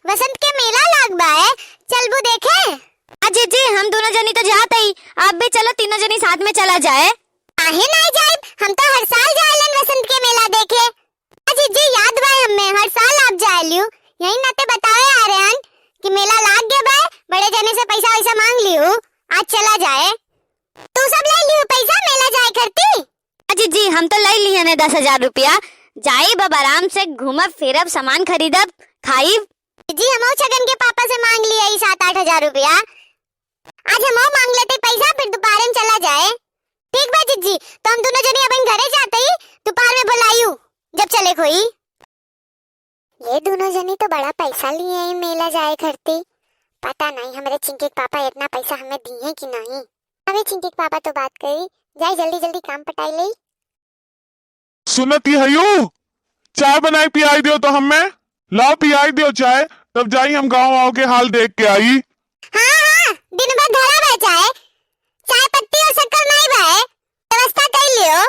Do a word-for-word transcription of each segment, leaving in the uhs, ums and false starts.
वसंत के मेला लाग बा है, चलबू देखे? आ जीजी, हम दुनो जनी तो जात हई, आप भी चलो, तीनों जनी साथ में चला जाए। काहे नाई जाइब, हम तो हर साल जाएलन वसंत के मेला देखे। आ जीजी, याद बा हमें, हर साल आप जाए लियो। यही नाते बतावे आ रहे हन कि मेला लाग गए बा, बड़े जने से पैसा वैसा मांग लियो, आज चला जाए। तू सब ले लियो पैसा मेला जाए खरती? आ जीजी, हम तो ले लिहन है दस हजार रुपया, जाइब अब आराम से घूमब फिरब, सामान खरीदब, खाइब। जीजी, हमहू छगन के पापा से मांग लिया ई सात आठ हजार रुपया। आज हमहू मांग लेते पैसा, फिर दोपहर में चला जाए। ठीक बा जीजी, तो हम दुनो जनी अपन घरे जाते ही, दोपहर में बुलायू, जब चले कोई। ये दुनो जनी तो बड़ा पैसा लिए हैं मेला जाए खरती। पता नहीं हमरे चिंकी के पापा इतना पैसा हमें दिए कि नहीं। अबे चिंकी के पापा तो बात करी, जाए जल्दी जल्दी काम पटाई ले। सुनत ही हयू, चाय बनाई पियाई दियो तो हमें। लाओ पियाई दियो चाय, तब जाई हम गाँव वाँव के हाल देख के आई। हाँ, हाँ, दिन भर धरा बा चाय, चाय पत्ती और शक्कर नाई बा, व्यवस्था कर लियो।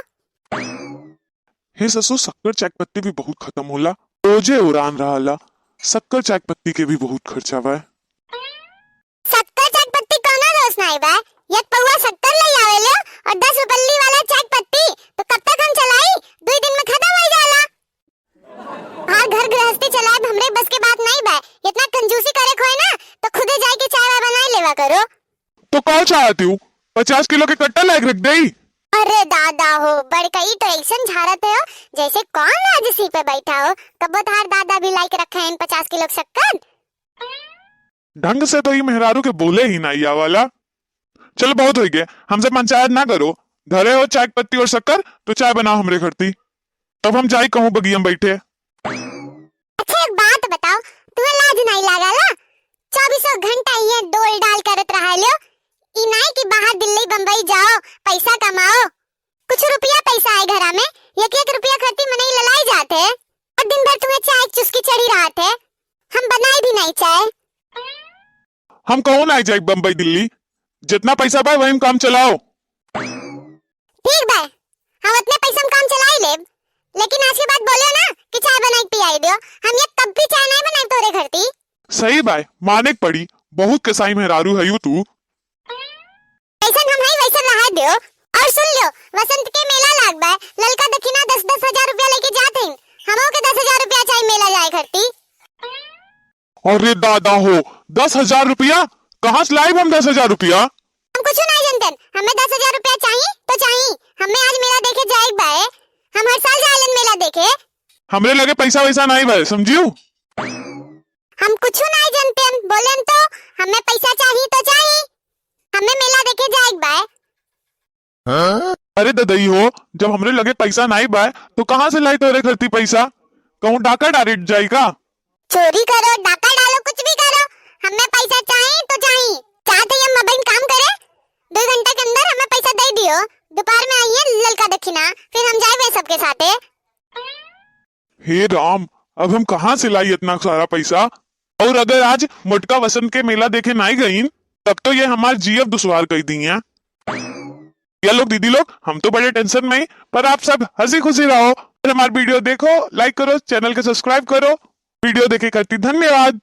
हे ससुर, शक्कर चाय पत्ती भी बहुत खत्म होला, रोजे उरान रहला, शक्कर चाय पत्ती के भी बहुत खर्चा बा। शक्कर चाय पत्ती कौनो दोष नाई बा, एक पौवा शक्कर ले आवे लियो और दस रुपल्ली वाला चाय पत्ती, तो कब तक हम चलाई? दुई दिन में खत्म हो जाला। हाँ, घर गृहस्थी चलाए हमरे बस के बात नाई बा, इतना कंजूसी करे खोए ना, तो खुदे जाए के चाय वाय बनाए लेवा करो। तो का चाहती हूँ, पचास किलो के कट्टा लायक रख देई? अरे दादा हो, बड़कई तो ऐसन झारत है हो, जैसे कौन राजसी पे बैठा हो। कब्बो तार दादा भी लाइक रखे हैं पचास किलो के शक्कर। ढंग से तो ई मेहरारू के बोले ही नाई आवाला। चलो, बहुत हो गया, हमसे पंचायत ना करो। धरे हो चाय पत्ती और शक्कर, तो चाय बनाओ हमरे खरती, तब हम जाई कहूँ बगिया में बैठे। अच्छा, एक बात बताओ, तुम्हें लाज नाई लागला? चौबीसों घंटा ये डोल डाल करत रहा लियो। ई नाई कि बाहर दिल्ली बम्बई जाओ, पैसा कमाओ, कुछ रुपया पैसा आए घरा में, एक एक रुपया खरती मनई ललाई जात है और दिन भर तुम्हें चाय चुस्की चढ़ी रहत है। हम बनाए भी नाई चाय। हम कहूँ नाई जाई बम्बई दिल्ली, जितना पैसा बा वही में काम चलाओ। ठीक बा, हम उतने पैसा में काम चलाई लेब, लेकिन आज के बाद बोलियो ना कि चाय बनाई के पियाई दियो। हम ये कब भी चाय नाई बनाई तोरे खरती। सही बा, माने के पड़ी, बहुत कसाई मेहरारू हयू तू। जैसन हम हई वैसन रहा दियो। और सुन लियो, वसंत के मेला लाग बा, ललका दक्षिणा दस दस हजार रुपया लेके जात हई, हमहू के दस हजार रुपया चाही मेला जाए खरती। अरे दादा हो, दस हजार रुपया? कहाँ से लाइब हम दस हजार रुपया? हम कुछ नहीं जानते, हमें दस हजार रुपया चाही तो चाही, हमें आज मेला देखे जाए के बा, हम हर साल जालन मेला देखे। हमरे लगे पैसा वैसा नहीं बा, समझियो? हम कुछ नहीं जानते, बोलेन तो हमें पैसा चाही तो चाही, हमें मेला देखे जाए के बा। अरे ददई हो, जब हमरे लगे पैसा नाई बा, तो कहाँ से लाई तोरे खरती पैसा? कहूँ डाका डारे जाई का? चोरी करो, डाका डालो, कुछ भी करो, हमें पैसा चाही तो चाही। चाहत हई हम अबहिन काम करे, दो घंटा के अंदर हमें पैसा दे दियो, दोपहर में आइए ललका दक्षिणा, फिर हम जाए सबके साथे। हे राम, अब हम कहाँ से लाई इतना सारा पैसा? और अगर आज मोटका वसंत के मेला देखे नाई गईन, तब तो ये हमार जीव दुश्वार कर दी हैं। या लोग, दीदी लोग, हम तो बड़े tension में ही, पर आप सब हंसी खुशी रहो और हमार video देखो, like करो, channel के subscribe करो। Video देखे खातिर धन्यवाद।